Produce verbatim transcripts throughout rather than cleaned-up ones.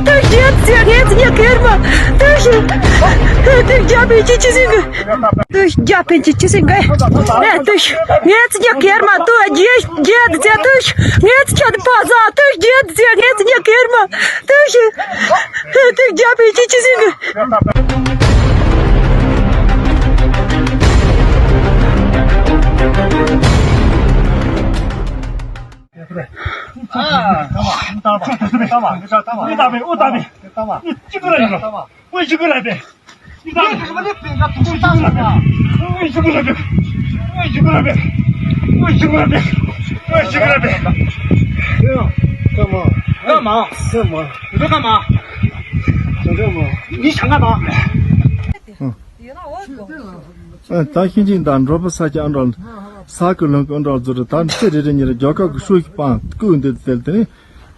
དུ་རྒྱལ་ཚེ་ངས་ཚེ་ཉག་གེར་མ་དུ་ཞིག་དུ་རྒྱ་བོད་ཀྱི་ཅི་ཟིན་གི་དུ་རྒྱ་བོད་ཀྱི་ཅི་ཟིན་གི་ཨེ་དུ་ཞིག་ངས་ཚེ་ཉག་གེར་མ་དུ་རྒྱལ་རྒྱལ་ཚེ་དུ་ཞིག་ངས་ཚེ་ཁྱད་པ་ཟ་དུ་རྒྱལ་ཚེ་ངས་ཚེ་ཉག་གེར་མ་དུ་ཞིག་དུ་རྒྱ་བོད་ཀྱི་ཅི་ཟིན་གི干嘛？干嘛？你说干嘛？你想干嘛？ ད་ཤིན་ཅིང་དང་འགྲོ་པ་ས་ཆ་ཨ་འདྲ། ས་ཀི་ལོན་ཀི་ཨ་འདྲ་ཟུར་ད་ཚེ་རེ་རེ་ཉིན་རེ་རྒྱལ་ཁབ་ཀྱི་ཧྲུའུ་ཞི་པང་བསྐོས་འདི་དེ་དེ་ནི་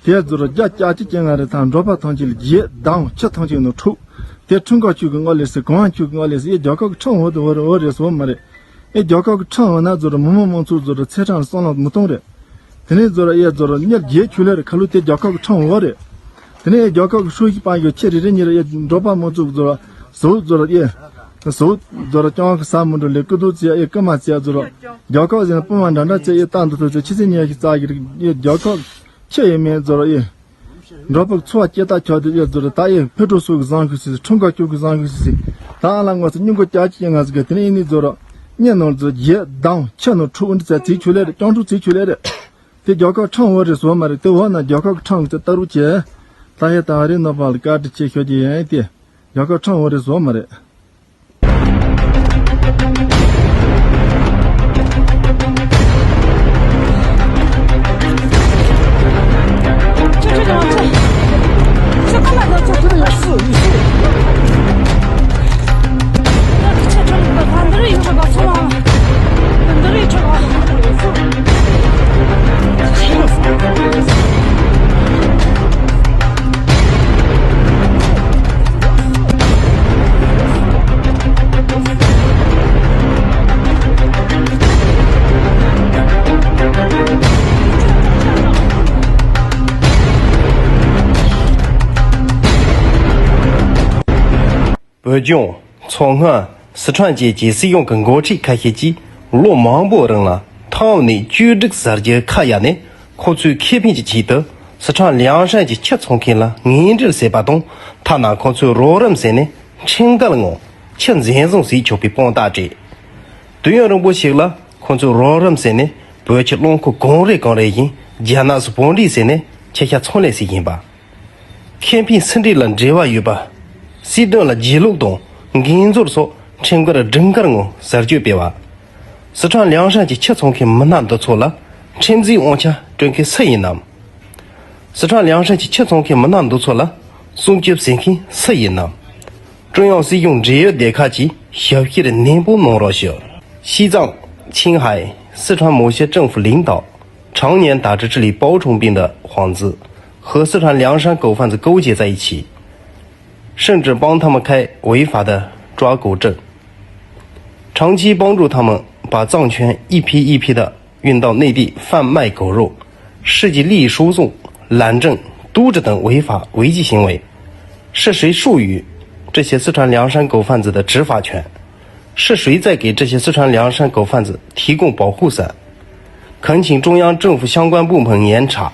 དེ་ཟུར་རྒྱ་ལྕགས་ཀྱི་རྐྱེན་ངན་རེ་དང་འགྲོ་པ་ཐམས་ཅད་ལ་རྒྱས་དང་ཁྱི་ཐམས་ཅད་ནང་འཁྲུག་དེ་ཁྲིམས་ཁང་ཆུ་གི་ངོ་ལས་སི་གོང་ཆུ་གི་ངོ་ལས་སི་ཨེ་རྒྱལ་ཁབ་ཀྱི་ཁྲིམས་འོག་ཏུ་འོ་རེ་འོ་རེ་སོ་མ་རེད། ཨེ་རྒྱལ་ཁབ་ཀྱི་ཁྲིམས་འོག་ན་ཟུར་མི་མང་མང་ཚོགས་ཟུར་ཚེ་ཁྲང་བསམ་བློ་མི་གཏོང་རེད། དེ་ནས་ཟུར་ཨེ་ཟུར་གཉེར་རྒྱས་ཆུ་ལེར་ཁ་ལུ་དེ་རྒྱལ་ཁབ་ཀྱི་ཁྲིམས་འོག་རེད། དེ་ནས་རྒྱལ་ཁབ་ཀྱི་ཧྲུའུ་ཞི་པང་ཡོད་ཁྱེད་རེ་རེ་ཉིན་རེ་ཡེ་འགྲོ་པ་མང་ཚོགས་ཟུར་ཟོ་ཟུར་ཡེ་ཟོ་ཟུར་ཀྱང་གི་ས་མི་འགྲོ་ལེ་ཀི་དུ་ཚེ་ཡེ་ཀི་མ་ཚེ་ཟུར་རྒྱལ་ཁབ་ཟེར་ན་སྤུ་མ་འདྲ་འདྲ་ཚེ་ཡེ་ཏང་དུ་ཐུག་ཚེ་ཆི་ཚེ་ཉེ་ཞིག་རྩ་གི་རིགས་ཡེ་རྒྱལ་ཁབ་ཁྱེད་ཡེ་མེད་ཟུར་ཡེ་འགྲོ་པ་ཚོ་སྐྱེ་ད་ཆོག་དེ་ཡེ་ཟུར་ད་ཡེ་ཕེ་ཀྲོ་སུ་གི་བཟང་གི་སི་ཁྲུང་ཀ་ཀྱུ་གི་བཟང་གི་སི་ད་ཨ་ལ་ངོ་ཚེ་སྙིང་གོ་ཀྱ་ཅི་ཡེ་ང་ཟི་གི་དེ་ནས་ཡེ་ནི་ཟུར་ཉེ་ནོར་ཟུར་རྒྱལ་དང་ཁྱེད་ནོར་ཁྲུ་འདི་ཚེ་ཚེ་ཆུ་ལེ་རེད་ཀྱང་ཁྲུ་ཚེ་ཆུ་ལེ་རེད། དེ་རྒྱལ་ཁབ་ཁྲིམས་འོག་རེད་བཟོ་མ་རེད། དེ་འོག་ན་རྒྱལ་ཁབ་ཀྱི་ཁྲིམས་ཀྱི་ལྟ་རུ་བྱས། ད་ཡེ་ད་རེ་ནོ་པ་ལ་བཀའ་དྲིན་ཆེ་ཤོད་ཀྱི་ཡིན་ཏེ། རྒྱལ་ཁབ་ཁྲིམས་འོག་རེད་བཟོ་མ་རེད། བོད་ལྗོངས། མཚོ་སྔོན། སི་ཁྲོན་བཅས་ཀྱི་སྲིད་གཞུང་གི་འགོ་ཁྲིད་ཁ་ཤས་ཀྱིས་ལོ་མང་པོའི་རིང་ལ་ཐའོ་ནས་བཅོས་སྒྲིག་གསར་བརྗེ་ཁ་གཡར་ནས་ཁོ་ཚོའི་ཁེ་ཕན་གྱི་ཆེད་དུ་སི་ཁྲོན་ལིའང་ཧྲན་གྱི་ཆུ་འཚོང་མཁན་ལ་ངན་འབྲེལ་བྱས་པ་དང་ཐ་ན་ཁོ་ཚོའི་རོགས་རམ་བྱས་ནས་ཁྲིམས་འགལ་ངང་ཆུ་འཛིན་བཟུང་བྱས་ཆོག་པའི་དཔང་རྟགས་སྤྲད། དུས་ཡུན་རིང་པོ་ཞིག་ལ་ཁོ་ཚོའི་རོགས་རམ་བྱས་ནས་བོད་ཀྱི་རླངས་འཁོར་གང་རེ་གང་རེ་བཞིན་རྒྱ་ནག་སུ་བོད་འདྲེན་བྱས་ནས་ཆུ་ཤ་ཚོང་ལས་བྱས་ཡིན་པ། ཁེ་ཕན་སུ་འདྲ་ལ་འབྲེལ་བ་ཡོད་པ། སྲིད་དོན་ལ་སྒྱིད་ལུག་དང་འགན་འཛོར་སོགས་ཁྲིམས་འགལ་སྒྲིག་འགལ་ངང་ཟུར་གཅོད་སྤེལ་བ། སི་ཁྲོན་ལིའང་ཧྲན་གྱི་ཆུ་ཚོང་མཁན་མི་སྣ་འདི་ཚོ་ལ་ཁྲིམས་འཛིན་དབང་ཆ་སྤྲོད་མཁན་སུ་ཡིན་ནམ། སི་ཁྲོན་ལིའང་ཧྲན་གྱི་ཆུ་ཚོང་མཁན་མི་སྣ་འདི་ཚོ་ལ་སྲུང་སྐྱོབ་བྱེད་མཁན་སུ་ཡིན་ནམ། ཀྲུང་དབྱང་སྲིད་གཞུང་འབྲེལ་ཡོད་སྡེ་ཁག་གིས་ཞིབ་བཤེར་ནན་པོ་གནང་རོགས་ཞུ། 西藏、青海、四川某些政府领导常年打着治理包崇斌的幌子，和四川凉山狗贩子勾结在一起，甚至帮他们开违法的抓狗证，长期帮助他们把藏犬一批一批的运到内地贩卖狗肉，涉及利益输送、拦证、渎职等违法违纪行为。是谁授予这些四川凉山狗贩子的执法权？是谁在给这些四川凉山狗贩子提供保护伞？恳请中央政府相关部门严查，